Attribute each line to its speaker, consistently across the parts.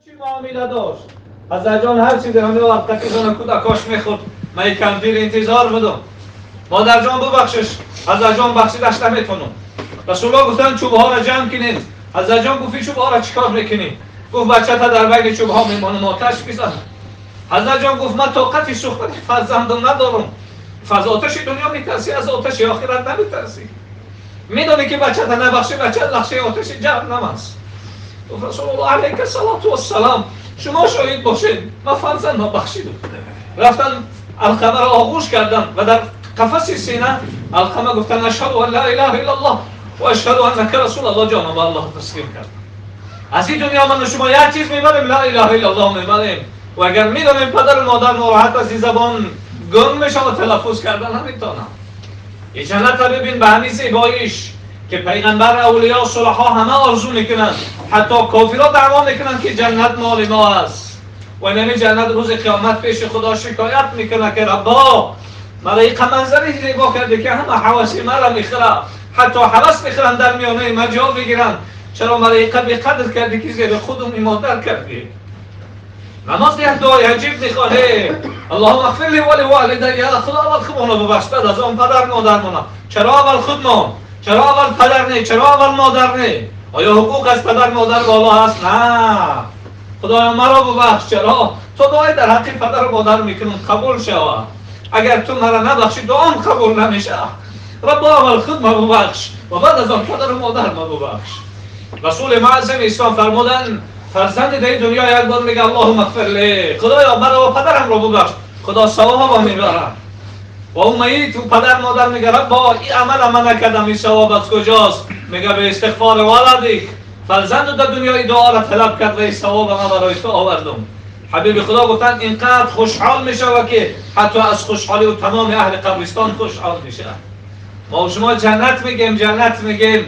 Speaker 1: Чӣ муомила дошт? Ҳазрат ҷон ҳар чизе меовард, қати кӯдакош мехӯрд. Ман якам дер интизор будам. Модар ҷон бубахшиш, ҳазрат ҷон бахшидаш наметонам. Расулуллоҳ гуфтанд чӯбҳоро ҷамъ кунед. Ҳазрат ҷон гуфт ин чӯбҳоро чикор мекунӣ? Гуфт бачата дар байни чӯбҳо мемонам, оташ бизан. Ҳазрат ҷон гуфт ман тоқати сӯхтани фарзандам надорам. Аз оташи дунё метарсӣ, аз оташи охират наметарсӣ. Медонӣ ки бачата набахшӣ, бачат лахшаи оташи ҷаҳаннам аст. Гуфт Расулуллоҳ алайка салоту вассалом, шумо шоҳид бошед, ман фарзандам бахшидам. Рафтан Алқамаро оғӯш кардам ва дар қафаси сина Алқама гуфтан ашҳаду ан ла илаҳа иллаллоҳ ва ашҳаду аннака расулуллоҳ, ҷонам ба Аллоҳ таслим кард. Аз ин дунё ман шумо як чиз мебарем, ла илаҳа иллаллоҳ мебарем. Ва агар медонем падару модар нороҳат аз ин забон гум мешавад, талаффуз кардан наметонам. Ин ҷаннатро бибин ба ҳамин зебоиш ки пайғамбар, авлиё, сулҳо ҳама орзу мекунанд, ҳатто кофирҳо даъво мекунанд ки ҷаннат моли мо аст. Ва ин ҷаннат рӯзи қиёмат пеши Худо шикоят мекунад ки Раббо, мара иқа манзари зебо карде ки ҳама ҳаваси мара мехӯрад, ҳатто ҳавас мехӯранд дар миёнаи ма ҷо бигиранд. Чаро мара иқа беқадр кардӣ ки зери худум модар кардӣ? Намоз як дуои аҷиб мехонем: Аллоҳумма иғфир ли ва ливолидайя. Худо, аввал худмонро бубахш, баъд аз он падар модармона. Чаро аввал худмон? Чаро аввал падар не? Чаро аввал модар не? Оё ҳуқуқ аз падар модар боло ҳаст? На. Худоё, маро бубахш. Чаро то дуои дар ҳаққи падару модар мекунам қабул шавад? Агар ту мара набахшӣ, дуом қабул намешавад. Раббо, аввал худ ма бубахш ва баъд аз он падару модар ма бубахш. Расули муаззами ислом фармуданд: фарзанди дар ин дунё як бор мега Аллоҳумма иғфир ли, Худоё, маро ва падарамро бубахш, Худо савобо мебарад. Ва ӯ майит, ӯ падар модар мега: Раббо, ин амала ман накардам, ин савоб аз куҷост? Мега: ба истиғфори валадик, фарзанду дар дунё ин дуоро талаб кард ва ин савоба ман барои ту овардум. Ҳабиби Худо гуфтанд: инқадр хушҳол мешавад ки ҳатто аз хушҳолӣ ӯ тамоми аҳли қабристон хушҳол мешавад. Мо шумо ҷаннат мегем, ҷаннат мегем,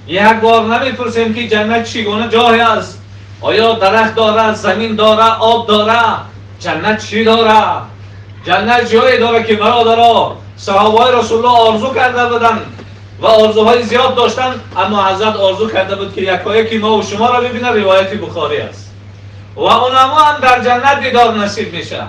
Speaker 1: як бор намепурсем ки ҷаннат чӣ гуна ҷое аст. Оё дарахт дорад, замин дорад, об дорад? Ҷаннат чӣ дорад? Ҷаннат ҷое дорад ки бародаро, саҳобаҳои Расулуллоҳ орзу карда буданд ва орзуҳои зиёд доштанд, аммо ҳазрат орзу карда буд ки якояки мо шуморо бибинад. Ривояти Бухорӣ аст ва унамо ҳам дар ҷаннат дидор насиб мешавад.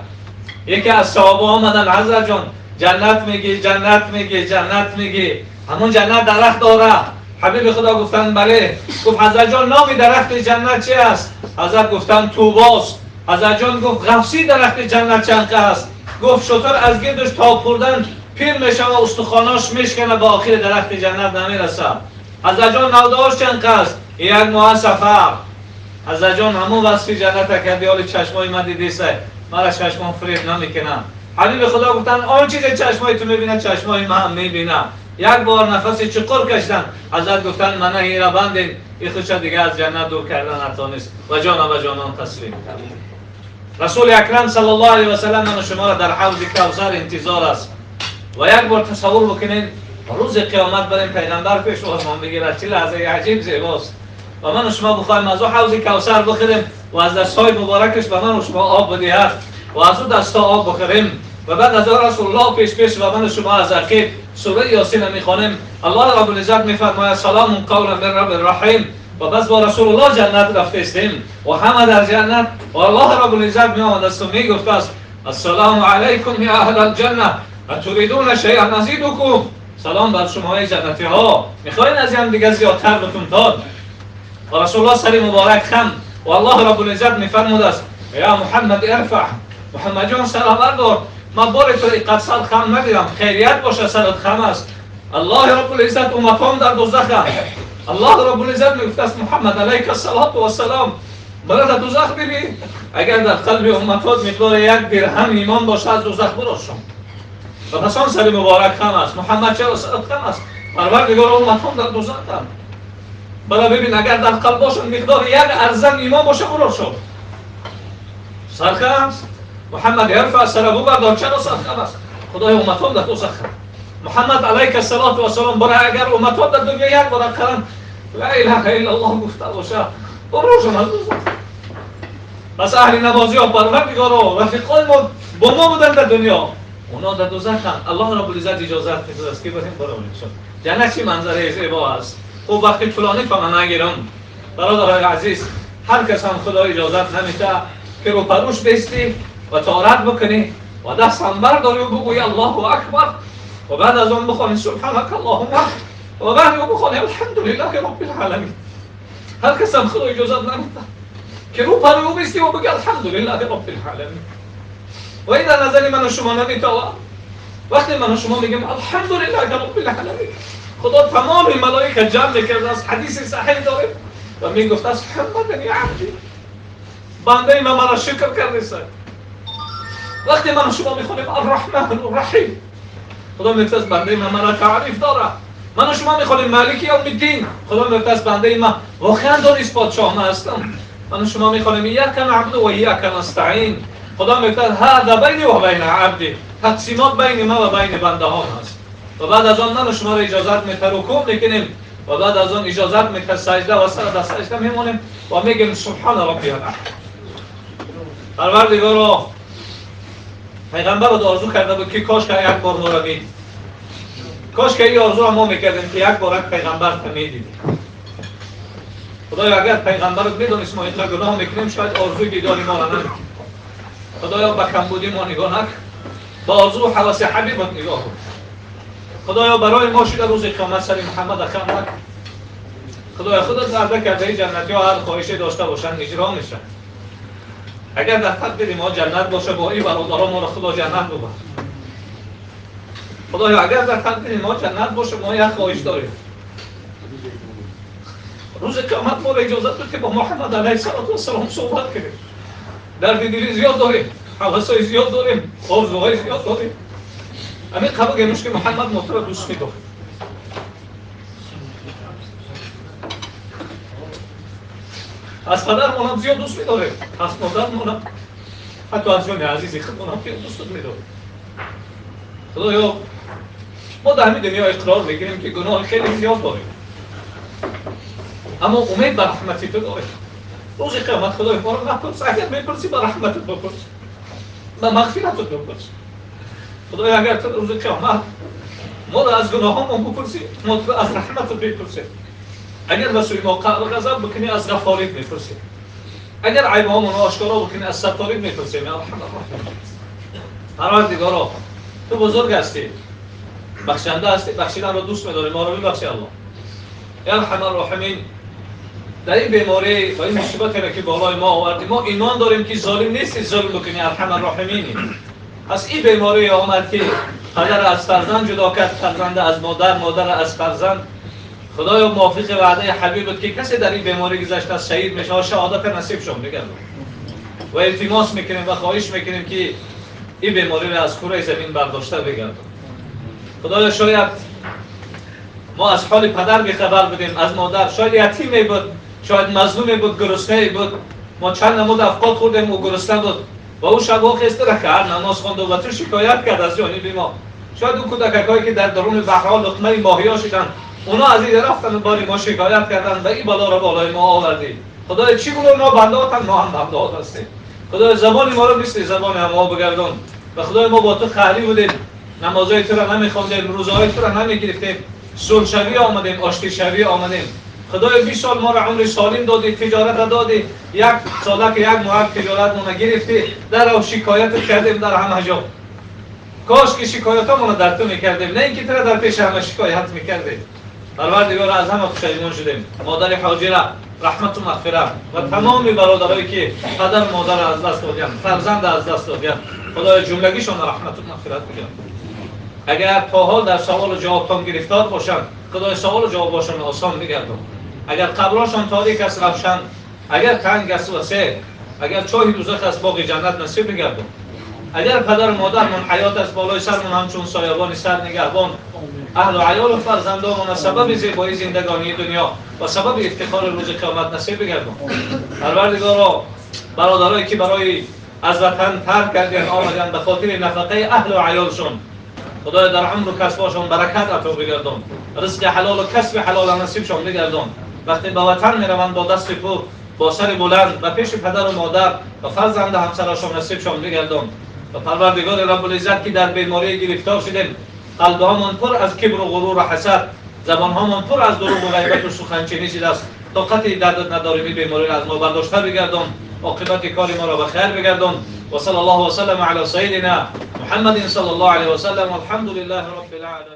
Speaker 1: Яке аз саҳоба омаданд: ҳазрат ҷон, ҷаннат мегӣ, ҷаннат мегӣ, ҷаннат мегӣ, ҳамон ҷаннат дарахт дорад? Ҳабиби Худо гуфтанд: бале. Гуфт: ҳазрат ҷон, номи дарахти ҷаннат чи аст? Ҳазрат гуфтанд: Тубост. Ҳазрат ҷон гуфт: ғафси дарахти ҷаннат чанд аст? Гуфт: шутур аз гирдуш тоб хӯрдан пир мешава, устухонош мешкана, ба охири дарахти ҷаннат намерасад. Ҳазрат ҷон, навдаош чанд аст? Як моҳ сафар. Ҳазрат ҷон, ҳамон васфи ҷанната карди, ҳоли чашмои ман дидиса, мара чашмон фиреб намекунанд. Ҳабиби Худо гуфтанд: он чизе чашмои ту мебинад, чашмои ман мебинад. Як бор нафаси чуқур кашиданд. Ҳазрат гуфтанд: мана ира банден. И худша дига аз ҷаннат дур карда натонист ва ҷона ба ҷонон таслим кард. Расули акрам саллаллоҳу алайҳи васаллам ману шуморо дар ҳавзи Кавсар интизор аст. Ва як бор тасаввур бикунед, рӯзи қиёмат барем, пайғамбар пешвозмон бигирад, чӣ лаҳзаи аҷиб зебост. Ва ману шумо бихоҳем аз ӯ ҳавзи Кавсар бихӯрем ва аз дастҳои муборакаш ба ману шумо об бидиҳад ва аз ӯ дастҳо об бихӯрем ва баъд аз он Расулуллоҳ пеш пеш ва ману шумо аз ақиб сураи Ёсина мехонем. Аллоҳ раббулиззат мефармояд: саламун қавлан мин раббир раҳим. Ва бас бо Расулуллоҳ ҷаннат рафтестем ва ҳама дар ҷаннат, ва Аллоҳ раббулиззат меомадасту мегуфтааст: ассалому алайкум я аҳлал ҷанна, атуридуна шайъан азидукум? Салом бар шумои ҷаннатиҳо, мехоҳед аз ям дига зиёдтар битун дод? Ва Расулуллоҳ сари муборак хам ва Аллоҳ раббулиззат мефармудааст: я Муҳаммад, ирфаъ, Муҳаммадҷон, сара бардор, ман бори ту иқад сар хам надидам, хейрият боша, сарат хам аст. Аллоҳи раббулиззат, умматон дар дузахам. Аллоҳ раббулиззат мегуфтааст: Муҳаммад алайка салоту вассалом, мара дар дузах бибин, агар дар қалби умматот миқдори як дирҳам имон боша, аз дузах бирошам. Ва пас он сари муборак хам аст. Муҳаммад, чаро сарат хам аст? Парвардигор, умматон дар дузахам, бара бибин, агар дар қалбошон миқдори як арзан имон боша, бирошам. Сархам аст. Муҳаммад, ирфа, сара бубардор, чаро сархам аст? Худои, умматон дар дузахам. Муҳаммад алайка салоту вассалом, бара агар умматон дар дунё як бор ақаллан ла илаҳа иллаллоҳ гуфта боша, бирошам аз дузах. Пас аҳли намозиҳо, парвардигоро, рафиқои мо бо мо буданд дар дунё, اونا در دوزخند. الله رب العزت اجازت میده که بریم برامونشون. جنت چی منظره زیبا است. خب وقتی طولانی فهم نگیرم. برادرای عزیز، هر کس هم خدا اجازت نمیده که رو پروش بیستی و طارت بکنی و دست هم برداری و بگویی الله اکبر و بعد از آن بخوانی سبحانک اللهم و بعد بخوانی الحمدلله رب العالمین. هر کس هم خدا اجازت نمیده که رو پرو بیستی و بگی الحمدلله رب العالمین. و این در نظر من و شما نمیتواند. وقتی من و شما میگیم الحمدلله رب العالمین، خدا تمام ملائکه جمع میکرد، از حدیث صحیح داریم و میگفت از حمدنی عبدی، بنده من مرا شکر کرده است. وقتی من و شما میخونیم الرحمن الرحیم، خدا میگفت از بنده من مرا تعریف داره. من و شما میخونیم مالک یوم الدین، خدا میگفت از بنده من واقعا دانست پادشاه من هستم. من و شما میخونیم ایاک نعبد و ایاک نستعین، خدا میگفت هذا بینی و بین عبدی، تقسیمات بین من و بین بنده هام هست. و بعد از آن من و شما را اجازت میده رکوع میکنیم و بعد از آن اجازت میده سجده و سر در سجده میمونیم و میگیم سبحان ربی الاعلی. پروردگارا، پیغمبر رو آرزو کرده بود که کاش که یک بار ما را میدید، کاش که این آرزو را ما میکردیم که یک بار پیغمبر تا میدیدیم. خدایا اگر پیغمبر رو میدونست ما اینقدر گناه میکنیم، شاید آرزوی دیدار ما را نمیکنیم. خدایا به کمبودی ما نگاه نکن، با آرزو و حوث حبیبت نگاه کن. خدایا برای ما شده روز قیامت سر محمد خم نکن. خدایا خودت وعده کرده جنتی ها هر خواهشی داشته باشن اجرا میشن. اگر در تقدیر ما جنت باشه با این برادران ما را خدا جنت ببر. خدایا اگر در تقدیر ما جنت باشه، ما یک خواهش داریم، روز قیامت ما را اجازه بده که با محمد علیه السلام صحبت کنیم. درد دلی زیاد داریم، حوث‌های زیاد داریم، آرزوهای زیاد داریم. همین قبل گنوش که محمد ما را دوست می‌دارد. از پدرمان هم زیاد دوست می‌داریم، از مادرمان هم، حتی از جان عزیزی خودمان هم زیاد دوست می‌داریم. خدایا ما در همین دنیا اقرار می‌کنیم که گناه خیلی زیاد داریم، اما امید بر رحمتی تو داریم. روز قیامت خدای ما رو نپرس، اگر میپرسی به رحمتت بپرس، به مغفرتت بپرس. خدای اگر تو روز قیامت ما رو از گناهامون بپرسی، ما تو از رحمتت بپرسیم. اگر به سوی ما غضب بکنی، از غفاریت میپرسیم. اگر عیبهامون رو آشکارا بکنی، از ستاریت میپرسیم. یا ارحم الراحمین. پروردگارا تو بزرگ هستی، بخشنده هستی، بخشیدن رو دوست می‌داری، ما رو ببخشی الله. یا ارحم الراحمین، در این بیماری و این مصیبتی را که بالای ما آوردی، ما ایمان داریم که ظالم نیستی ظلم بکنی، ارحم الراحمینی. پس این بیماری آمد که پدر از فرزند جدا کرد، فرزند از مادر، مادر از فرزند. خدایا موافق وعده حبیبت که کسی در این بیماری گذشته از شهید میشه، شهادت نصیب شون بگردون. و التماس میکنیم و خواهش میکنیم که این بیماری را از کره زمین برداشته بگردون. خدایا شاید ما از حال پدر بیخبر بودیم، از مادر، شاید یتیمی بود، شاید مظلومی بود، گرسنه بود. ما چند نمود افقاد خوردیم و گرسنه بود و او شب واقع رکعت نماز خواند و تو شکایت کرد از جانب ما. شاید اون کودکایی که در درون بحرها لقمه ماهیا شدن، اونا از این رفتن و باری ما شکایت کردن و این بلا را بالای ما آوردی. خدای چی گونه ما بنده هاتن، ما هم بنده هات هستیم. خدای زبان ما رو مثل زبان ما بگردان و خدای ما با تو قهری بودیم، نمازهای تو را نمیخواندیم، روزهای تو را نمیگرفتیم، صلح شوی آمدیم، آشتی شوی آمدیم. خدای 20 سال ما را عمر سالم دادی، تجارت را دادی، یک ساله که یک ماه تجارت ما گرفتی، در او شکایت کردیم در همه جا. کاش که شکایت ما در تو میکردیم، نه اینکه تو را در پیش همه شکایت میکردیم. پروردگار از همه پشیمان شدیم. مادر حاجره رحمت و مغفرت و تمام برادرایی که پدر مادر از دست دادن، فرزند از دست دادن، خدای جملگیشان رحمت و مغفرت بگیرد. اگر تا حال در سوال و جوابتان گرفتار باشند، خدای سوال و جوابشان آسان بگردان. اگر قبرشان تاریک است روشن، اگر تنگ است وسیع، اگر چاه دوزخ است باغ جنت نصیب بگردان. اگر پدر و مادرمان حیات است بالای سرمون همچون سایبان سر نگهبان، اهل و عیال و فرزندانمان سبب زیبایی زندگانی دنیا و سبب افتخار روز قیامت نصیب بگردان. پروردگارا برادرایی که برای از وطن ترک کردن آمدن به خاطر نفقه اهل و عیالشون، خدای در عمر و کسبشون برکت عطا بگردان، رزق حلال و کسب حلال نصیبشون بگردان. وقتی به وطن میروند با دست پر، با سر بلند و پیش پدر و مادر و فرزند همسرشون نصیبشون بگردان. و پروردگار رب العزت که در بیماری گرفتار شدیم، قلبهامان پر از کبر و غرور و حسد، زبانهامان پر از دروغ و غیبت و سخنچینی شده است. Тоқати дард надорем, ин бемориро аз мо бардошта бигардон, оқибати кори моро ба хайр бигардон. Ва саллаллоҳу ва саллама ала саййидина Муҳаммадин саллаллоҳу алайҳи ва саллам. Валҳамдулиллаҳи роббил оламин.